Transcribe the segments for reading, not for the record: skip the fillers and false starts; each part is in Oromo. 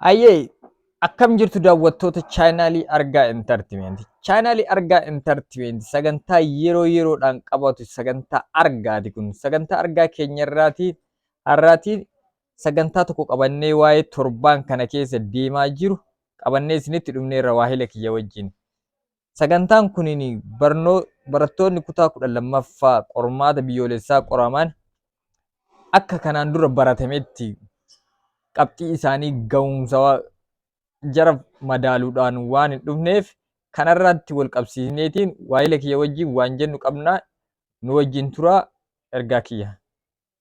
Hayyee, akkam jirtu daawwattoota chaanaalii Argaa Entertainment. Chaanaalii Argaa Entertainment sagantaa yeroo yeroodhaan qabatu sagantaa Argaati kun. Sagantaa Argaa keenyarraati har'aatiin sagantaa tokko qabannee waa'ee torbaan kana keessa deemaa jiru qabannee isinitti dhufneerra waahila kiyya wajjin. Sagantaan kunin barnoo barattoonni kutaa 12ffaa qormaata biyyoolessaa qoraman akka kanaan dura baratametti qabxii isaanii ga'umsa jara madaaluudhaan waan hin dhufneef kanarratti wal qabsiisneetiin waahila kiyya wajjin waan jennu qabna, nu wajjin turaa ergaa kiyya.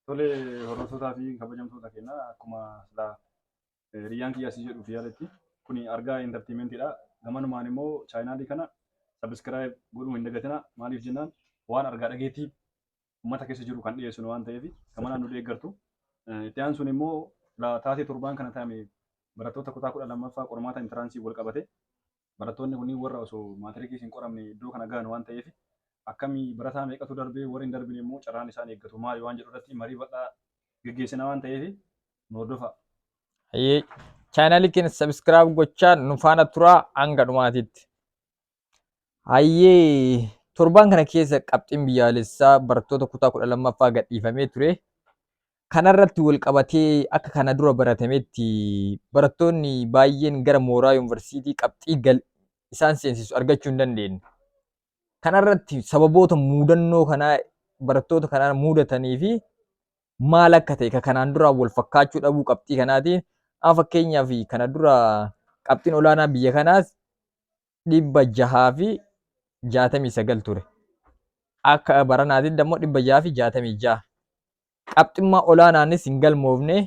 Tole, hordoftootaa fi kabajamtoota keenya, akkuma silaa hiriyyaan kiyya asii jedhuuf yaaletti, kuni Argaa Entertainmentidha. Gamanumaan immoo chaayinaalii kana subscribe godhuu hin dagatina. Maaliif jennaan, waan argaa dhageettii uummata keessa jiru kan dhiyeessinu waan ta'eef gamanaan nu deeggartu. Itti aansuun immoo taatee torbaan kana ta'ame, barattoota kutaa 12ffaa qormaata entrance wal qabate, barattoonni kunniin warra osoo maatirikii hin qoramne iddoo kana gahan waan ta'eef, akkamii, barataa meeqatu darbee, warri hin darbine immoo carraan isaan eeggatu maali waan jedhu irratti marii bal'aa geggeessina waan ta'eef nu hordofaa. Hayyee, chaanaalii keenya subscribe gochaa nu faana turaa hanga dhumaatitti. Hayyee, torbaan kana keessa qabxiin biyyaalessaa barattoota kutaa 12ffaa gadhiifamee ture. Kanarratti wal qabatee akka kana dura baratametti barattoonni baay'een gara mooraa yuunivarsiitii qabxii gal isaan seensisu argachuu hin dandeenye. Kanarratti sababoota muudannoo kanaa barattoota kanaa muudatanii fi maal akka ta'e, ka kanaan dura wal fakkaachuu dhabuu qabxii kanaatiin, amma fakkeenyaaf kana dura qabxiin olaanaa biyya kanaas 669 ture. Akka baranaatitti ammoo 666. Qabximmaa olaanaanis hin galmoofne,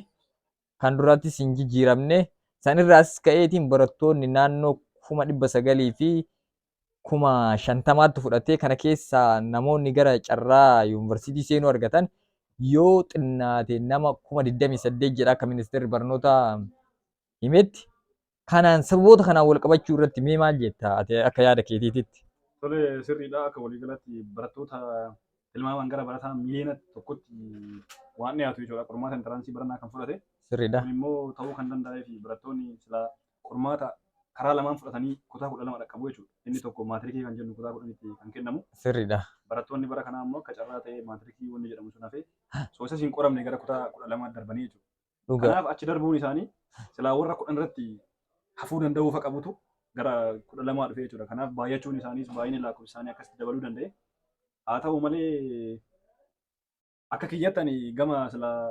kan durattis hin jijjiiramne. Sanirraas ka'eetiin barattoonni naannoo 950,000tti fudhatee, kana keessaa namoonni gara carraa yuunivarsiitii seenuu argatan yoo xinnaate nama 28,000 jedha akka ministeerri barnootaa himetti. Kanaan sababoota kanaan wal qabachuu irratti mee maal jetta ati akka yaada keetiititti? Tole, sirriidha. Akka waliigalatti barattoota tilmaamaan gara barataa miliyoona 1tti waan dhiyaatu jechuudha qormaata entrance barannaa kan fudhate. Sirriidha. Kun immoo ta'uu kan danda'ee fi barattoonni silaa qormaata karaa lamaan fudhatanii kutaa 12 dhaqqabu jechuudha. Inni tokko maatirikii kan jennu kutaa 10tti kan kennamu. Sirriidha. Barattoonni bara kanaa immoo akka carraa ta'ee maatirikii wanni jedhamu sun hafee osoo isas hin qoramne gara kutaa 12 darbanii jechuudha. Kanaaf achi darbuun isaanii silaa warra 10 irratti hafuu danda'uu fa qabutu gara 12 dhufe jechuudha. Kanaaf baay'achuun isaaniis baay'inni lakkoofsa isaanii akkasitti dabaluu danda'e. Haa ta'u malee, akka kiyyatti ani gama silaa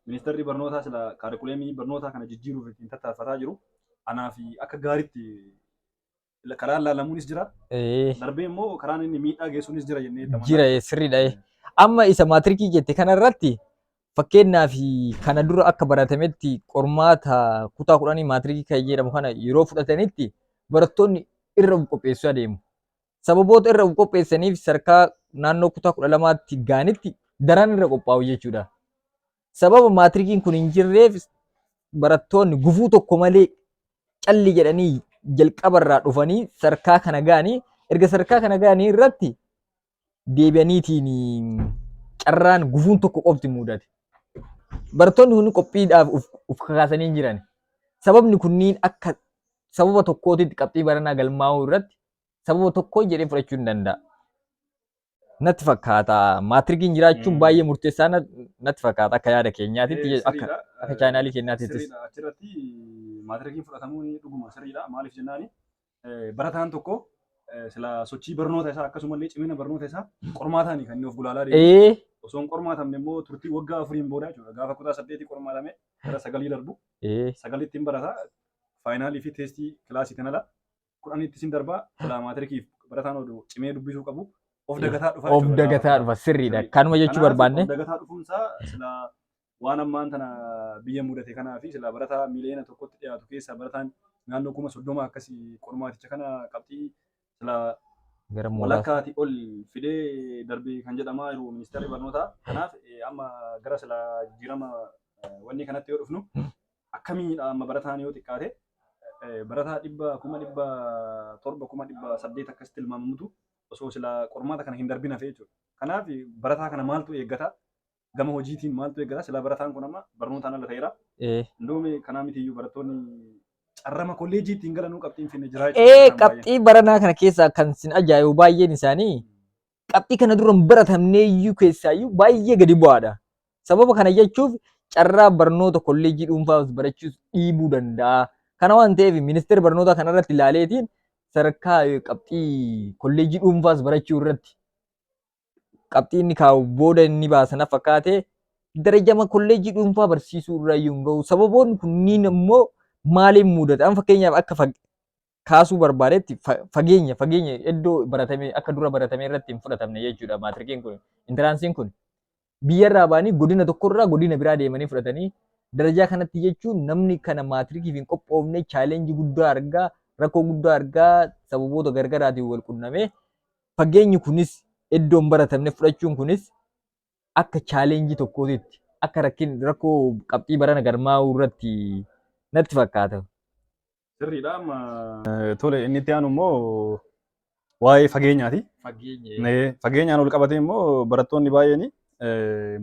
ministeerri barnootaa silaa kaarikuleemii barnootaa kana jijjiiruuf ittiin tattaaffataa jiru anaaf akka gaariitti karaan laalamuunis jira. Darbee immoo karaan inni miidhaa geessuunis jira jennee itti amanna. Jira, sirriidha. Amma isa maatirikii jette kanarratti, fakkeenyaaf kana dura akka baratametti qormaata kutaa 10 maatirikii kan jedhamu kana yeroo fudhatanitti barattoonni irra of qopheessuu adeemu. Sababoota irra of qopheessaniif sadarkaa naannoo kutaa 12tti gaanitti daran irra qophaa'u jechuudha. Sababa maatirikiin kun hin jirreef barattoonni gufuu tokko malee calli jedhanii jalqabarraa dhufanii sadarkaa kana ga'anii, erga sadarkaa kana ga'anii irratti deebi'aniitiin carraan gufuun tokko qofti mudate. Barattoonni kun qophiidhaaf uf kakaasanii hin jiran. Sababni kunniin akka sababa tokkootitti qabxii baranaa galmaa'uu irratti sababa tokko jedhee fudhachuu hin danda'a. Natti fakkaata. Maatirikiin jiraachuun baay'ee murteessaa natti fakkaata akka yaada keenyaatitti, akka akka chaanaalii keenyaatittis. Sirriidha. Achirratti maatirikiin fudhatamuun dhuguma sirriidha. Maaliif jennaani, barataan tokko sila sochii barnoota isaa akkasumallee cimina barnoota isaa qormaataan kan inni of gulaalaa deemu. Osoo hin qormaatamne immoo turtii waggaa 4n booda jechuudha. Gaafa kutaa 8 qormaatame gara 9 darbu. 9tti hin barata. Finalii fi testii kilaasiitiin ala 10tti sin darbaa. Silaa maatirikiif barataan oduu cimee dubbisuu qabu of dagataa dhufa Of jechuudha. dagataa dhufa, sirriidha. Kanuma jechuu Kanaaf barbaanne. Of dagataa dhufuunsaa silaa waan ammaan tana biyya mudate kanaa fi silaa barataa miliyoona 1tti dhiyaatu keessaa barataan naannoo 30,000 akkasii qormaaticha kana qabxii silaa Gara mooraa. walakkaatii ol fidee darbee kan jedhamaa jiru ministeerri barnootaa. Kanaaf amma gara silaa jijjiirama wanni kanatti yoo dhufnu, akkamiidha, amma barataan yoo xiqqaate barataa 700,000, 800,000 akkasitti tilmaamamutu osoo silaa qormaata kana hin darbin hafee jechuudha. Kanaaf barataa kana maaltu eeggata? Gama hojiitiin maaltu eeggata? Silaa barataan kun amma barnootaan ala ta'eera. Indoomi kanaa mitiyyuu barattoonni carrama kolleejjii ittiin galanuu qabxii hin finne jira jechuudha. Barataan baay'een. Qabxii baranaa kana keessaa kan sin ajaa'ibu baay'een isaanii qabxii kana dura hin baratamne iyyuu keessaayyuu baay'ee gadi bu'aadha. Sababa kana jechuuf carraa barnoota kolleejjii dhuunfaa barachuus dhiibuu danda'a. Kana waan ta'eef ministeerri barnootaa kanarratti ilaaleetiin sadarkaa qabxii kolleejjii dhuunfaas barachuu irratti qabxii inni kaa'u booda inni baasa na fakkaate darajama kolleejjii dhuunfaa barsiisuu irraa iyyuu hin gahu. Sababoonni kunniin immoo maaliin mudata? Amma fakkeenyaaf akka kaasuu barbaadetti fageenya iddoo baratame akka dura baratame irratti hin fudhatamne jechuudha maatirikiin kun intiraansiin kun. Biyyarraa ba'anii godina tokkorraa godina biraa deemanii fudhatanii darajaa kanatti jechuun namni kana maatirikiif hin qophoofne chaalenjii guddaa argaa, rakkoo guddaa argaa, sababoota gargaraatiin wal qunnamee fageenyi kunis iddoo hin baratamne fudhachuun kunis akka chaalenjii tokkootitti akka rakkin rakkoo qabxii barana galmaa'uu irratti natti fakkaata. Sirriidha amma. Tole, inni itti aanu immoo waa'ee fageenyaati. Fageenya. Fageenyaan ol qabatee immoo barattoonni baay'een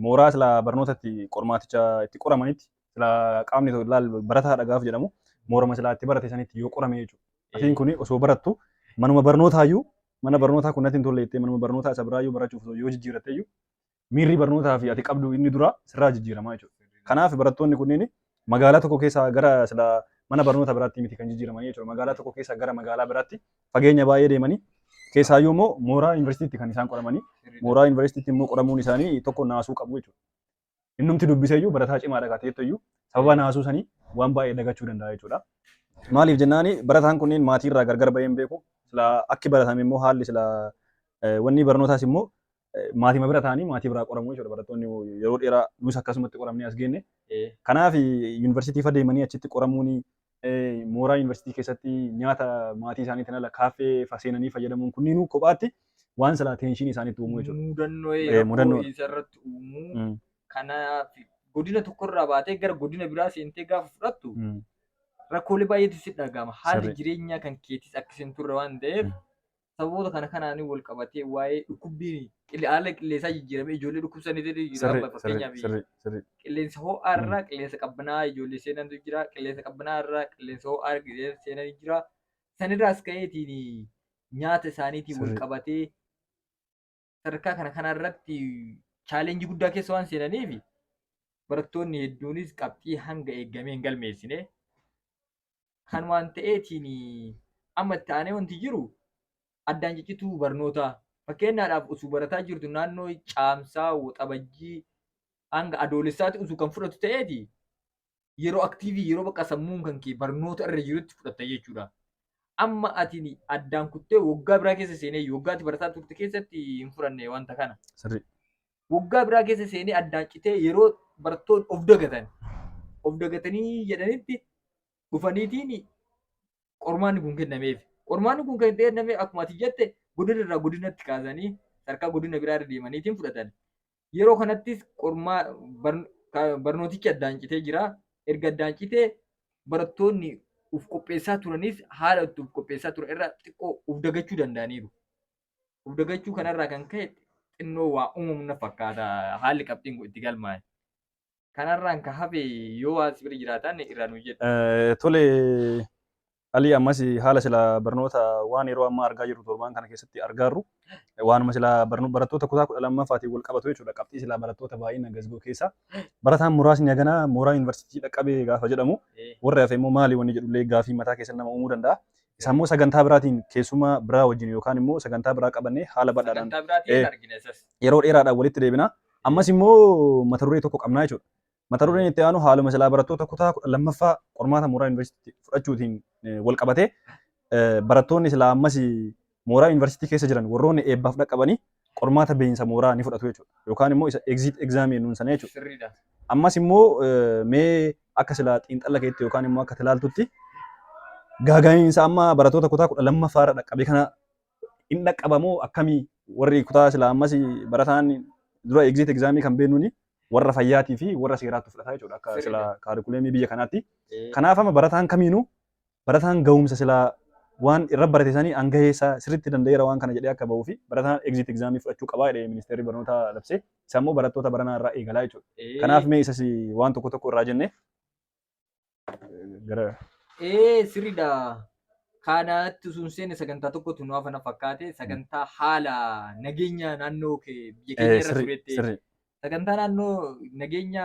mooraa silaa barnootatti qormaaticha itti qoramanitti silaa qaamni tokko ilaal barataadha gaafa jedhamu moorama silaa itti barate sanitti yoo qorame jechuudha. Atiin kun osoo barattu manuma barnootaayyuu mana barnootaa kun natti hin tolle jettee manuma barnootaa isa biraayyuu barachuuf osoo yoo jijjiirratteyyuu miirri barnootaa fi ati qabdu inni dura sirraa jijjiiramaa jechuudha. Kanaaf barattoonni kunneen magaalaa tokko keessaa gara silaa mana barnoota biraatti miti kan jijjiiramanii jechuudha. Magaalaa tokko keessaa gara magaalaa biraatti fageenya baay'ee deemanii keessaayyuu immoo mooraa yuunivarsiitiitti kan isaan qoramanii mooraa yuunivarsiitiitti immoo qoramuun isaanii tokko naasuu qabu jechuudha. Innumti dubbiseeyyuu barataa cimaadha kaateettoyyuu sababa naasuu sanii waan baay'ee dagachuu danda'a jechuudha. Maaliif jennaani barataan kunneen maatiirraa gargar bahee hin beeku. Silaa akki baratame immoo haalli silaa wanni barnootaas immoo maatima bira ta'anii maatii biraa qoramu jechuudha. Barattoonni yeroo dheeraa nus akkasumatti qoramnee as geenne. Kanaaf yuunivarsiitii fa deemanii achitti qoramuun mooraa yuunivarsiitii keessatti nyaata maatii isaaniitiin ala kaaffee fa seenanii fayyadamuun kunniinuu kophaatti waan silaa tension isaaniitti uumuu jechuudha. Mudannoo rakkoo Mudannoo. isarratti uumuu. Kanaaf godina tokkorraa baatee gara godina biraa seentee gaafa fudhattu rakkoolee baay'eetu si dhaga'ama. Haalli jireenyaa kan keetis akka isin turre waan ta'eef sababoota kana kanaan wal qabatee waa'ee dhukkubbiin haala qilleensaa jijjiiramee ijoollee dhukkubsaniitu jira. Fakkeenyaaf Sirrii sirrii. qilleensa ho'aa irraa qilleensa qabbanaa ijoollee seenantu jira. Qilleensa qabbanaa irraa qilleensa ho'aa seenanii jira. Sanirraas ka'eetiin nyaata isaaniitiin wal qabatee sadarkaa kana kanarratti chaalenjii guddaa keessa waan seenaniif barattoonni hedduunis qabxii hanga eegamee hin galmeessine. Kan waan ta'eetiin amma itti aanee wanti jiru addaan ciccituu barnootaa. Fakkeenyaadhaaf osoo barataa jirtu naannoo Caamsaa, Waxabajjii hanga Adoolessaatti osoo kan fudhatu ta'eeti yeroo active yeroo bakka sammuun kan kee barnoota irra jirutti fudhatta jechuudha. Amma ati addaan kuttee waggaa biraa keessa seenee waggaatti barataa turte keessatti hin fudhanne wanta kana. Waggaa biraa keessa seenee addaan citee yeroo barattoonni of dagatan of dagatanii jedhanitti dhufaniitiin qormaanni kun kennameef. Qormaanni kun kan kenname akkuma ati jette godina irraa godinatti kaasanii sadarkaa godina biraa irra deemaniitiin fudhatan. Yeroo kanattis qormaa barnootichi addaan citee jira. Erga addaan citee barattoonni uf qopheessaa turanis haala itti uf qopheessaa turan irraa xiqqoo uf dagachuu danda'aniiru. Uf dagachuu kanarraa kan ka'e xinnoo waa uumamu na fakkaata haalli qabxiin kun itti galmaa'e. Kanarraan kan hafe yoo waan si bira jiraatan irraa nu jedhu. Tole Alii, ammas haala sila barnoota waan yeroo ammaa argaa jirru torbaan kana keessatti argaarru waanuma sila barattoota kutaa 12ffaatiin wal qabatu jechuudha. Qabxii silaa barattoota baay'ina gasgoo keessa barataan muraasni haganaa mooraa yuunivarsiitii dhaqqabee gaafa jedhamu warri hafe immoo maali wanni jedhullee gaafii mataa keessa nama uumuu danda'a. Isa immoo sagantaa biraatiin keessummaa biraa wajjin yookaan immoo sagantaa biraa qabannee haala bal'aadhaan Sagantaa biraatiin argina isas. Yeroo dheeraadhaan walitti deebina. Ammas immoo mata duree tokko qabnaa jechuudha. Mata dureen itti aanu haaluma silaa barattoota kutaa 12ffaa qormaata mooraa yuunivarsiitii fudhachuutiin wal qabatee barattoonni silaa ammas mooraa yuunivarsiitii keessa jiran warroonni eebbaaf dhaqqabanii qormaata beeyinsa mooraa ni fudhatu jechuudha. Yookaan immoo isa exit exam jennuun sana jechuudha. Ammas immoo mee akka silaa xiinxala keetti yookaan immoo akka tilaaltutti gaaga'iinsa amma barattoota kutaa 12ffaa irra dhaqqabe kana hin dhaqqabamoo akkamii warri kutaa silaa ammas barataan dura exit examii kan beennuuni warra fayyaatii fi warra seeraatti fudhataa jechuudha akka silaa kaarikuleemii biyya kanaatti. Kanaaf amma barataan kamiinuu barataan gahumsa silaa Waan irra barate sanii hanga isaa sirriitti danda'eera waan kana jedhee akka bahuu fi barataan exit examii fudhachuu qabaa jedhee ministeerri barnootaa labsee, isa immoo barattoota baranaa irraa eegalaa jechuudha. Kanaaf mee isas waan tokko tokko irraa jennee gara Ee, sirriidha. Kanatti osoo hin seenne sagantaa tokkotu nu hafa na fakkaate, sagantaa haala nageenya naannoo kee biyya keenya irra turetti. Sagantaa naannoo nageenya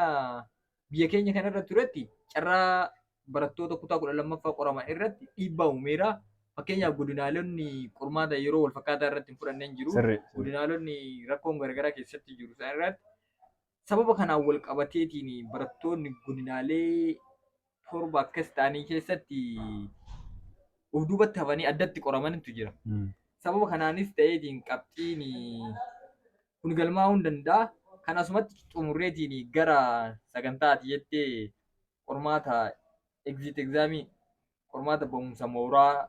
biyya keenya kanarra turetti carraa barattoota kutaa 12ffaa qoraman irratti dhiibbaa uumeera. Fakkeenyaaf, godinaalonni qormaata yeroo wal fakkaataa irratti hin fudhanne hin jiru. Godinaalonni rakkoon garaagaraa keessatti jiru isaan irratti. Sababa kanaan wal qabateetiin barattoonni godinaalee 7 akkas ta'anii keessatti of duubatti hafanii addatti qoramantu jira. Sababa kanaanis ta'eetiin qabxiin kun galmaa'uu hin danda'a. Kan asumatti xumurreetiin gara sagantaa ati jettee qormaata exit examii, qormaata ba'umsa mooraa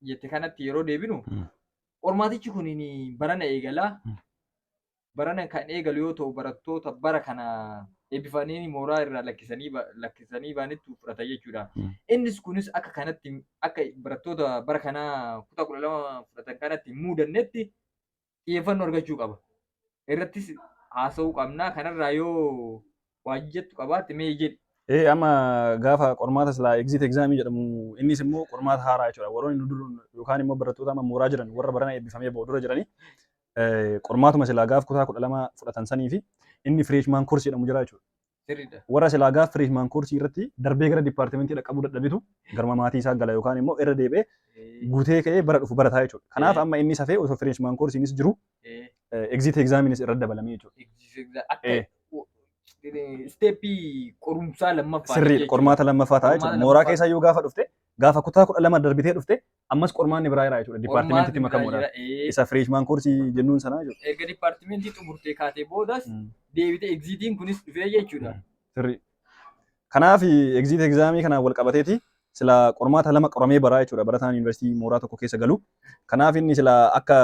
jette kanatti yeroo deebinu, qormaatichi kun barana eegala. Barana kan eegalu yoo ta'u, barattoota bara kana eebbifanii mooraa irraa lakkisanii baanittu fudhata jechuudha. Innis kunis akka kanatti akka barattoota bara kanaa kutaa 12 fudhatan kanatti hin muudannetti xiyyeeffannoo argachuu qaba. Irrattis haasa'uu qabna. Kanarraa yoo waa jettu qabaatte mee jedhi. Ee, amma gaafa qormaata silaa exit examii jedhamu, innis immoo qormaata haaraa jechuudha. Warroonni nu dur yookaan immoo barattoota amma mooraa jiran, warra barana eebbifamee ba'u dura jiranii, qormaatuma silaa gaaf kutaa 12 fudhatan sanii fi inni freshman course jedhamu jira jechuudha. Warra silaa gaaf freshman course irratti darbee gara departmentii dhaqqabuu dadhabitu garma maatii isaa gala yookaan immoo irra deebi'ee guutee ka'ee bara dhufu barataa jechuudha. Kanaaf amma inni safee osoo freshman course jiru exit examiinis irra dabalamee jechuudha. Akka steppii qorumsaa lammaffaa. Sirrii, qormaata lammaffaa ta'a jechuudha. Mooraa keessa yoo gaafa dhufte, gaafa kutaa 12 darbitee dhufte, ammas qormaanni biraa jira jechuudha. Departmentiitti makamuudhaaf. Isa freshman course jennuun sanaa jechuudha. Erga departmentii xumurtee kaatee boodas deebitee exitiin kunis dhufee jechuudha. Sirrii. Kanaaf exit examii kanaan wal qabateeti sila qormaata lama qoramee baraa jechuudha barataan yuunivarsiitii mooraa tokko keessa galu. Kanaaf inni sila akka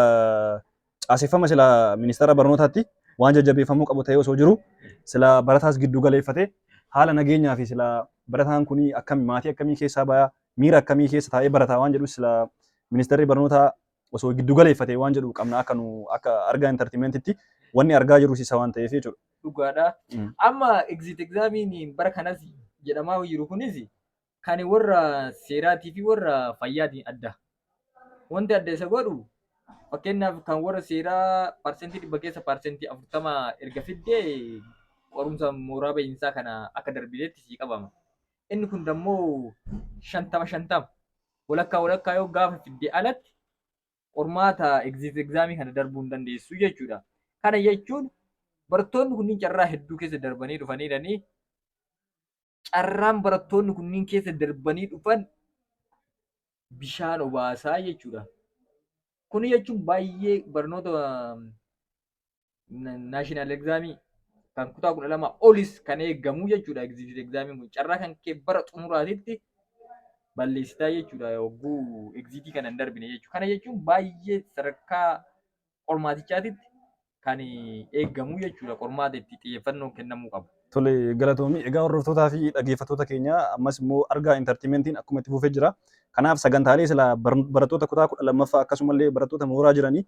caaseffama sila ministeera barnootaatti waan jajjabeeffamuu qabu ta'ee osoo jiru, sila barataas giddu galeeffatee haala nageenyaa fi sila barataan kun akkami, maatii akkamii keessaa bayaa, miira akkamii keessa taa'ee barataa waan jedhu sila ministeerri barnootaa osoo giddu galeeffatee waan jedhu qabna, akka nu akka argaa entertainmentitti wanni argaa jirus isa waan ta'eef jechuudha. Dhugaadha. Amma exit examiin bara kanas jedhamaa jiru kunis kan warra seeraatii fi warra fayyaatiin adda. Wanti adda isa godhu, fakkeenyaaf, kan warra seeraa 100% keessa 40% erga fiddee qorumsa mooraa bahiinsaa kana akka darbineetti sii qabama. Inni kun dammoo 50 50, walakkaa walakkaa yoo gaafa fiddee alatti qormaata exit examii kana darbuu hin dandeessu jechuudha. Kana jechuun barattoonni kunniin carraa hedduu keessa darbanii dhufaniidhanii, carraan barattoonni kunniin keessa darbanii dhufan bishaan obaasaa jechuudha. Kuni jechuun baay'ee barnoota national examii kan kutaa 12 olis kan eegamu jechuudha. Exit examiin kun carraa kan kee bara xumuraatitti balleessitaa jechuudha yogguu exitii kana hin darbine jechuudha. Kana jechuun baay'ee sadarkaa qormaatichaatitti kan eegamu jechuudha. Qormaata itti xiyyeeffannoon kennamuu qabu. Tole, galatoomii. Egaa hordoftootaa fi dhaggeeffattoota keenya, ammas immoo argaa entertainmentiin akkuma itti fufee jira. Kanaaf sagantaalee sila barattoota kutaa 12ffaa akkasumallee barattoota mooraa jiranii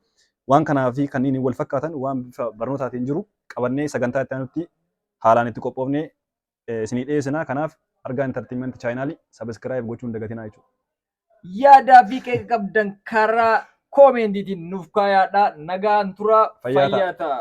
waan kanaa fi kanneen wal fakkaatan waan bifa barnootaatiin jiru qabannee sagantaa itti aanutti haalaan itti qophoofnee isinii dhiyeessina. Kanaaf argaa entertainment channelii subscribe gochuun hin dagatinaa jechuudha. Yaadaa fi qeeqa qabdan karaa commentiitiin nuuf kaayaadha. Nagaan tura. Fayyaa ta'a. Fayyaa ta'a.